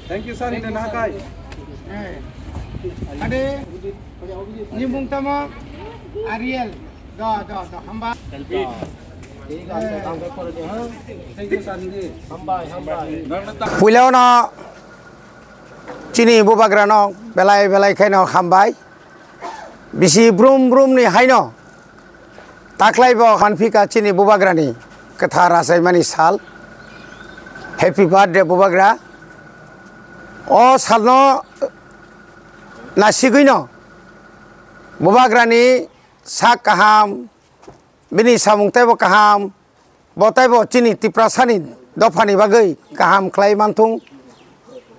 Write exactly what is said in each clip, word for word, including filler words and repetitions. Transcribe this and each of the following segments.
Thank you, sir. Ide nakai. Ade, ni mung tamo Ariel. Do, do, do, hamba. Thank you, sir. Hambai, hambai. Puila ono chini bubagrano belai belai khaino hambai. Bisi brum brum ni haino taklai bo manphika chini bubagrani kwthar achaimani sal. Happy birthday bubagra. O salno nasigwino bubagrani sak kaham, bini samung teibo kaham, bo teibo chini Tiprasani dophani bagwi kaham khlai manthung.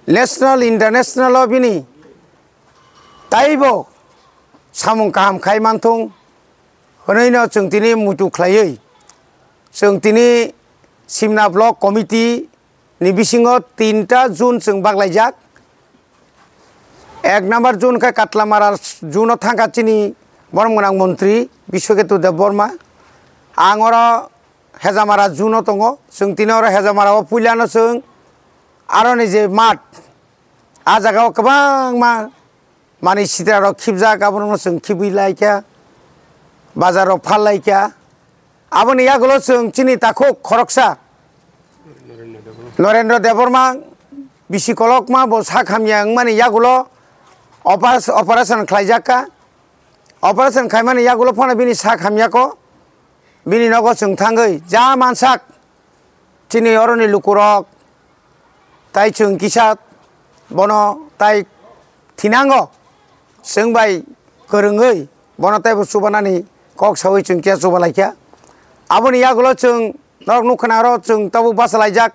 National, international o bini teibo samung kaham khai manthung hwnwi no chwng tini muitu khlaiwi chwng tini Simna Block Committee ni bisingo tinta zone chwng baklaijak. Ek number zone khe Katlamara zone o thangkha chini borom gwnang montri Biswaketu Debbarma. Ang oro Hejamara zone o tongo. Chwng tini oro Hejamara o puilano chwng aroni je mat, a jaga o kwbangma manwi sitra rok khibjak, abono chwng khibwi laikha, bazar rok phal laikha. Aboni yagulo chwng chini takhuk khoroksa Norendra Debbarma bisi kolokma bo sak hamya wngmani yagulo operas-, operation khlaijak kha. Operation khaimani yagulo phano bini sak hamya kho, bini nogo chwng thangwi ja mansak chini oroni lukurok tai chwng kisa bono tai thinango chwng bai kwrwngwi bono teibo chubanani kok sawi chwng kisa chuba laikha. Aboni yagulo chwng norok nukha na oro chwng tabuk bachalaijak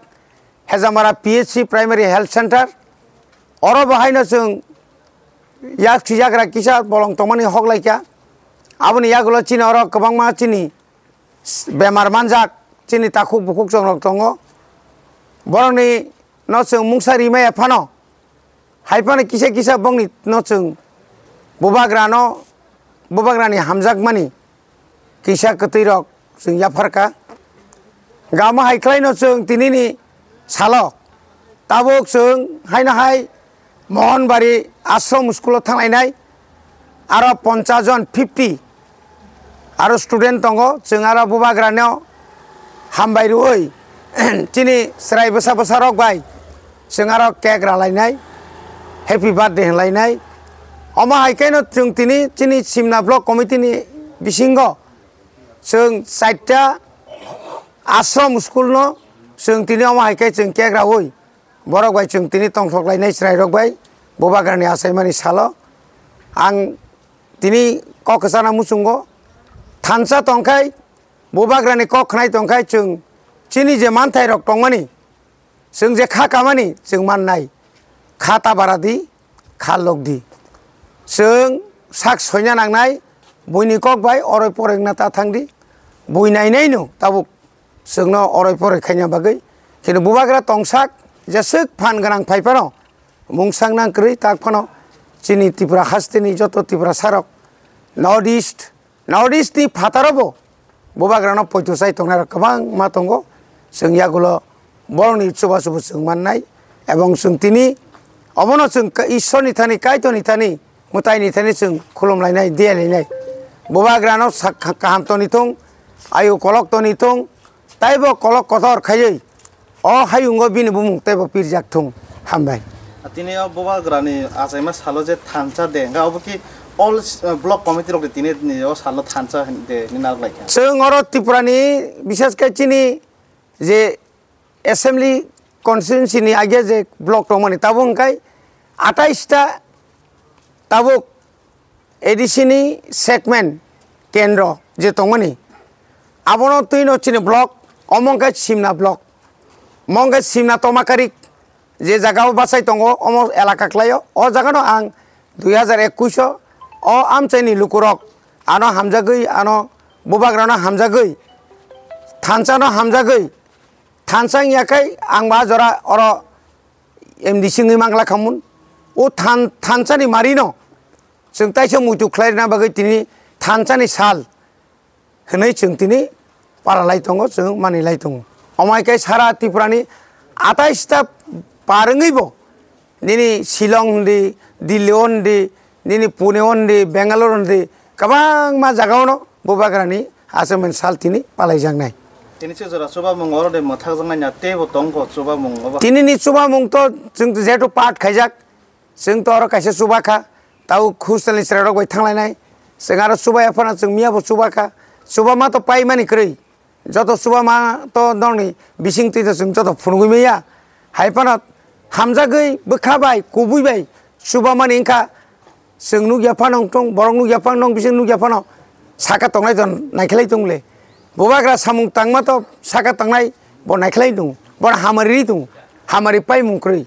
Hejamara P H C Primary Health Center. Oro bo haino chwng yak swijagra kisa bolong tongmani hok laikha. Aboni yagulo chini oro kwbangma chini bemar manjak chini takhuk bukhuk chongrok tongo. Borokni no chwng mungsa rimaya phano, hai phano kisa kisa bongni no chwng bubagrano, bubagrani hamjakmani kisa kwtwi rok chwng yapharkha. Gama hai khlaino chwng tinini salo tabuk chwng haino hai Mohanbari Ashram School o thanglainai aro ponchash jon, fifty aro student tongo. Chwng aro bubagrano hambai rwui chini chwrai bwsa bwsa rok bai chwng aro cake ralainai, happy birthday hinlainai. Omo hai khe no chwng tini chini Simna Block Committee ni bisingo chwng chaita Ashram School no chwng tini omo hai khe chwng cake raui borok bai chwng tini tongthok lainai chwrai rok bai bubagrani achaimani salo. Ang tini kok kwchana muchungo thansa tongkhai bubagrani kok khnai tongkhai chwng chini je manthai rok tongmani, chwng je kha kamani chwng mannai, kha ta bara di, kha lok di. Chwng sak soina nangnai, buini kok bai oroi poroi wngna ta thang di. Bui nainai no tabuk chwngno oroi poroi khaina bagwi. Kheno bubagra tongsak jeswk phan gwnang phai phano mungsang nang kwrwi tak phano chini Tripura hasteni joto Tiprasa rok North East North East ni phataro bo bubagrano poito chai tongnai rok kwbangma tongo. Chwng yagulo borokni chubachu bo chwng mannai, ebong chwng tini obono chwng ka-, Ishwar ni thani, Kaitor ni thani, mwtai ni thani chwng khulum lainai, diya lainai. Bubagrano sak-, kaham toni thung, ayu kolok toni thung, taibo kolok kotor khaiwi o hayungo bini bumung teibo pirjak thung. Hambai. Tini o bubagrani achaima salo je thansa de, hwnkha obo ki all, uh, block committee rok de tini ni o salo thansa de hinwi narwk lai kha. Chwng oro Tripura ni, bishes khe chini je assembly constituency ni age je block tongmani tabuk hwnkhe atais ta tabuk A D C ni segment kendro je tongmani, abono twino chini block, omo wngkha Simna block, omo wngkha Simna Tomakarik, je jaga o bachai tongo, omo elaka khlai o, o jaga no ang dui hazar ekush o, o amchai ni lukurok ano hamjagwi, ano bubagra no hamjagwi, thansa no hamjagwi, thansa wngya khai ang ba jora oro M D C wngwi mangla khamun. O than-, thansa ni mari no chwng taisa muitu khlai rwna bagwi tini thansa ni sal hwnwi chwng tini para lai tongo, chwng mani lai tongo. Omo hai khe sara Tripura ni atais ta par wngwi bo nini Shillong hwndi, Delhi o hwndi, nini Pune o hwndi, Bangalore o hwndi, kwbangma jaga o no bubagra ni achomani sal tini palai jaknai. Tini se jora chubamung oro de mwthak jaknai na teibo tongkho chubamung obo. Tini ni chubamung to chwng jehetu part khaijak, chwng to oro kaisa chuba kha, tau hostel ni chwrai rok bai thang lainai, chwng aro chuba ya phano chwng miya bo chuba kha, chuba ma to pai mani kwrwi. Joto chuba ma to norokni bising twi to chwng joto phunugwi maya. Hai phano hamjagwi bwkha bai kubui bai chuba mani wngkha chwng nukya phano wngthong, borok nukya phano, nong bising nukya phano saka tongnai to naikhlai tongle. Bubagra samung tangma to saka tongnai bo naikhlai tongo, bono hamari ri tongo, hamari paimung kwrwi.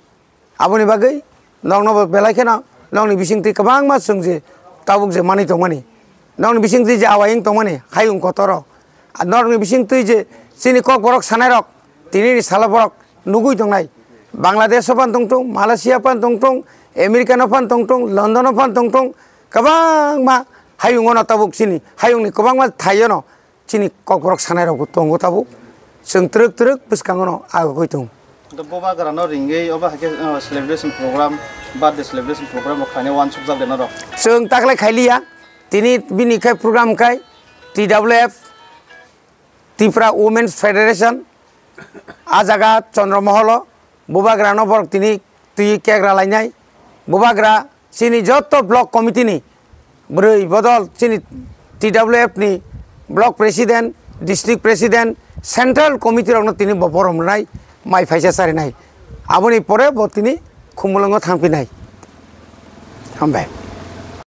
Aboni bagwi nokno bo belai kheno nokni bisingtwi kwbangma chwng je tabuk je manwi tongmani, nokni bisingtwi je awai wng tongmani hayung kotoro, nokni bisingtwi je chini kokborok sanairok tinini salo borok nugwi tongnai. Bangladesh o phan tongthung, Malaysia phan tongthung, America no phan tongthung, London o phan tongthung, kwbangma hayungo no tabuk chini hayungni kwbangma thaio no chini kokborok sanai rok bo tongo tabuk. Chwng twrwk twrwk bwskango no agogwi tongo. Bubagra no ringwi obo hai khe, uh, celebration program, birthday celebration program rok khainai uansukjak de norok. Chwng taklai khailiya, tini bini khai program khai T W F, Tripura Women's Federation, a jaga Chandra Moholo, bubagra no borok tini twi kekra lainai. Bubagra chini joto block committee ni bwrwi bodol chini T W F ni block president, district president, central committee rok no tini bo borom rwnai, mai phaisa charinai. Aboni pore bo tini Khumulwngo thangphinai. Hambai.